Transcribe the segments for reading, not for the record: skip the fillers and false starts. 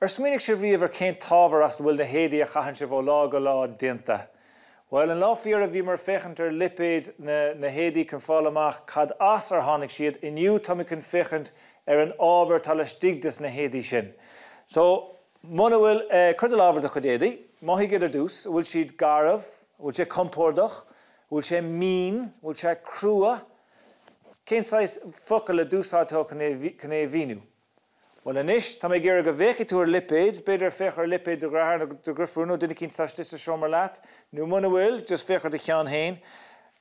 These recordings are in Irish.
Ar smaoinigh sibh riamh ar cén t-ábhar as a bhfuil na héadaí a chaitheann sibh ó lá go lá déanta? Bhuel, an lá faoi dheireadh bhíomar ag féachaint ar lipéid na na héadaí chun fáil amach cad as ar tháinig siad, inniu táimid chun féachaint ar an ábhar atá laistigh des na héadaí sin. So, muna bhfuil, cuir do lámh ar do chuid éadaí, mothaigh iad ar dtús, an bhfuil siad garbh, an bhfuil sé compordach, an bhfuil sé mín, an bhfuil sé crua? Cén saghas focal a d'úsáidfeá chun é a mhíniú? Bhuel anois, tá mé ag iarraidh go bhféachfaidh tú ar lipéid, b'fhéidir féach ar lipéad do dhearthár nó do dheirfiúr nó duine eicínt atá istigh sa seomra leat, nó muna bhfuil, just féach ar do cheann féin,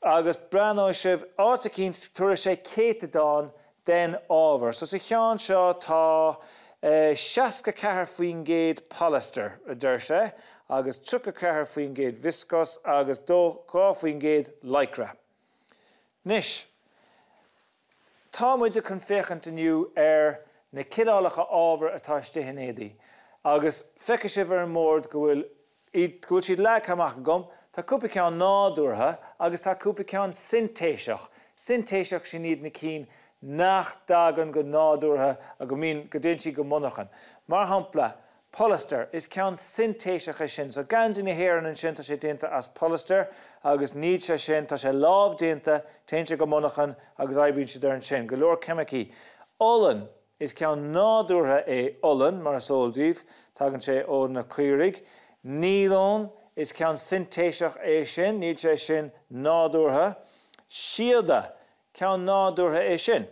agus breathnóidh sibh, áit eicínt, tabharfaidh sé céatadán den ábhar. So sa cheann seo tá 64% polyester, a deir sé, agus 34% viscose agus 2% lycra. Anois, tá muide chun féachaint inniu ar na cineálacha ábhair atá istigh in éadaí agus feicfidh sibh ar an mbord go bhfuil iad, go bhfuil siad leagtha amach agam. Tá cúpla ceann nádúrtha agus tá cúpla ceann sintéiseach. Sintéiseach, sin iad na cinn nach dtagann go nádúrtha, go mbíonn, go dtéann siad go monarchan. Mar shampla, Polyester, is ceann sintéiseach é sin. So geansaí na hÉireann ansin, tá sé déanta as polyester agus níl sé sin, tá sé lámhdéanta, téann sé go monarchan agus oibríonn siad air ansin. Go leor ceimicí. Olann, is ceann nádúrtha é olann, mar is eol daoibh, tagann sé ó na caoirigh. Níolón, is ceann sintéiseach é sin, níl sé sin nádúrtha. Síoda, Ceann nádúrtha é sin.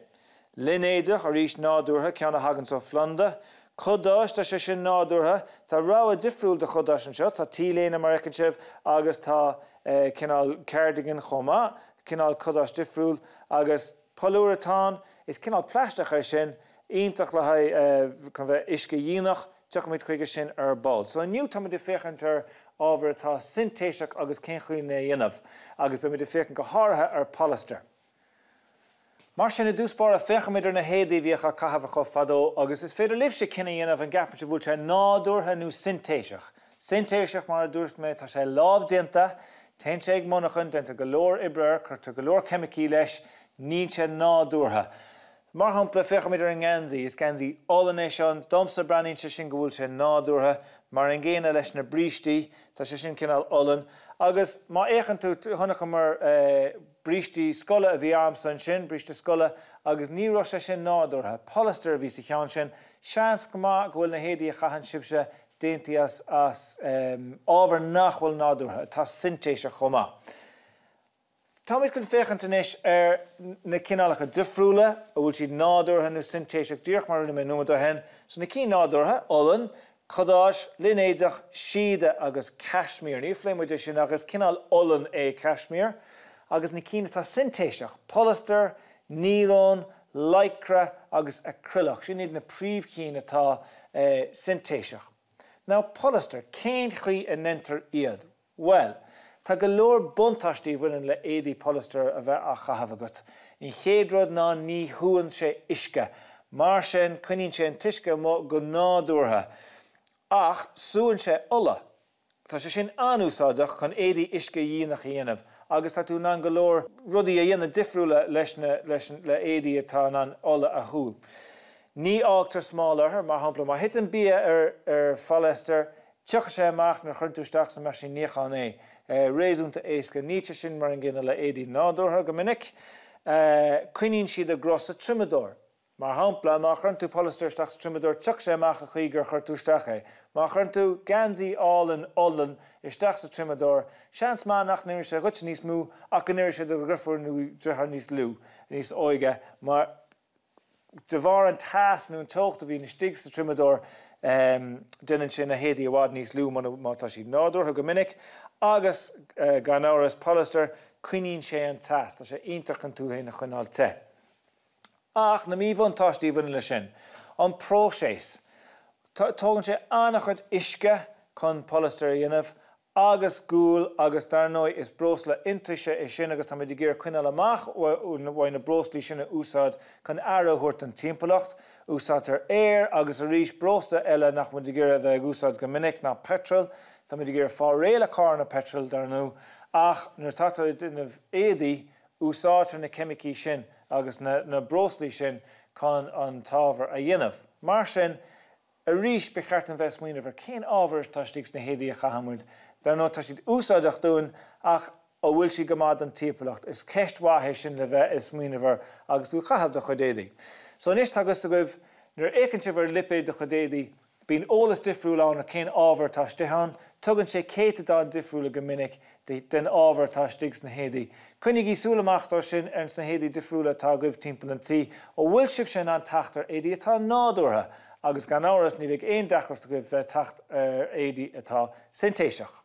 Línéadach, arís nádúrtha, ceann a thaganns ó phlanda. Codáis, tá sé sin nádúrtha. Tá rogha difriúil de chodáis anseo, tá T-léine mar a fheiceann sibh agus tá cineál cardigan chomh maith, cineál codáis difriúil. Agus polyurethane, is cineál plaisteach é sin, iontach le haghaidh chun bheith uiscedhíonach, tiocfaimid chuige sin ar ball. So inniu táimid ag féachaint ar ábhar atá sintéiseach agus cén chaoi lena dhéanamh, agus beimid ag féachaint go háirithe ar polyester. Mar sin, i dtús báire, féachfaimid ar na héadaí a bhíodh á caitheamh acu fadó agus is féidir libhse cinneadh a dhéanamh an gceapann sibh bhfuil sé nádúrtha nó sintéiseach. Sintéiseach, mar a dúirt mé, tá sé lámhdéanta, téann sé ag monarchan, déantar go leor oibre air, cuirtear go leor ceimicí leis, níl sé nádúrtha. Mar shampla, féachfaimid ar an ngeansaí. Is geansaí olann é seo. Domsa, breathnaíonn sé sin go bhfuil sé nádúrtha. Mar an gcéanna leis na brístí, tá sé sin cineál olann. Agus má fhéachann tú, chonaiceamar brístí scoile a bhí a'msa ansin, bríste scoile, agus ní raibh sé sin nádúrtha. Polyester a bhí sa cheann sin. Seans go maith go bhfuil na héadaí a chaitheann sibhse déanta as as ábhar nach bhfuil nádúrtha, atá sintéiseach chomh maith. Táimid chun féachaint anois ar na cineálacha difriúla, a bhfuil siad nádúrtha nó sintéiseach, díreach mar a rinne mé nóiméad ó shin. So na cinn nádúrtha, olann, codáis, línéadach, síoda agus cashmere. Níor phléigh muid é sin ach is cineál olann é cashmere. Agus na cinn atá sintéiseach, polyester, níolón, lycra agus acrylic. Sin iad na príomhchinn atá sintéiseach. Now polyester, cén chaoi a ndeintear iad? Bhuel, tá go leor buntáistí a bhaineann le éadaí polyester a bheith á chaitheamh agat. An chéad rud ná ní shúann sé uisce. Mar sin, coinníonn sé an t-uisce amuigh go nádúrtha. Ach súann sé ola. Tá sé sin an-úsáideach chun éadaí uiscedhíonach a dhéanamh agus tá tú in ann go leor rudaí a dhéanamh difriúla leis na leis le éadaí atá in ann ola a shú. Ní fhágtar smál orthu, mar shampla má thiteann bia ar ar pholyester, Tiocfaidh sé amach nuair a chuireann tú isteach sa meaisín níocháin é. Réasúnta éasca. Níl sé sin mar an gcéanna le éadaí nádúrtha go minic. Coinníonn siad a gcruth sa triomadóir. Mar shampla, má chuireann tú polyester isteach sa triomadóir, tiocfaidh sé amach an chaoi gur chuir tú isteach é. Má chuireann tú geansaí álainn olann isteach sa triomadóir, seans maith nach n-oirfidh sé dhuit níos mó ach go n-oirfidh sé do dheirfiúr nó deartháir níos lú, níos óige, mar. De bharr an teas nó an teocht a bhíonn istigh sa triomadóir, déanann sé na héadaí i bhfad níos lú má tá siad nádúrtha go minic agus, gan amhras, polyester, coinníonn sé an teas. Tá sé iontach chun tú féin a choinneáil te. Ach na míbhuntáistí a bhaineann leis sin, an próiseas. Tógann sé an-chuid uisce chun polyester a dhéanamh agus gual agus dar ndóigh is breosla iontaise é sin agus táimid ag iarraidh coinneáil amach uaidh na breoslaí sin a úsáid chun aire a thabhairt don timpeallacht. Úsáidtear aer agus arís breosla eile nach muid ag iarraidh a bheith ag úsáid go minic ná peitreal. Táimid ag iarraidh fáil réidh le carranna peitril dar ndóigh ach nuair atá tú ag déanamh éadaí úsáidtear na ceimicí sin agus na breoslaí sin chun an t-ábhar a dhéanamh. Mar sin. Arís, ba cheart dúinn bheith ag smaoineamh ar cén ábhar atá istigh sna héadaí a chaitheann muid. Dar ndóigh, tá siad úsáideach dúinn, ach an bhfuil siad go maith don timpeallacht? Is ceist mhaith é sin le bheith ag smaoineamh air agus tú ag caitheamh do chuid éadaí. So anois tá a fhios agaibh, nuair a fhéachann sibh ar lipéad do chuid éadaí, Bíonn eolas difriúil ann ar cén ábhar atá istigh ann. Tugann sé céatadáin difriúla go minic den ábhar atá istigh sna héadaí. Coinnígí súil amach dó sin ar sna héadaí difriúla atá agaibh timpeall an tí. An bhfuil sibhse in ann teacht ar éadaí atá nádúrtha? Agus gan amhras ní bheidh aon deacracht agaibh bheith teacht ar éadaí atá sintéiseach.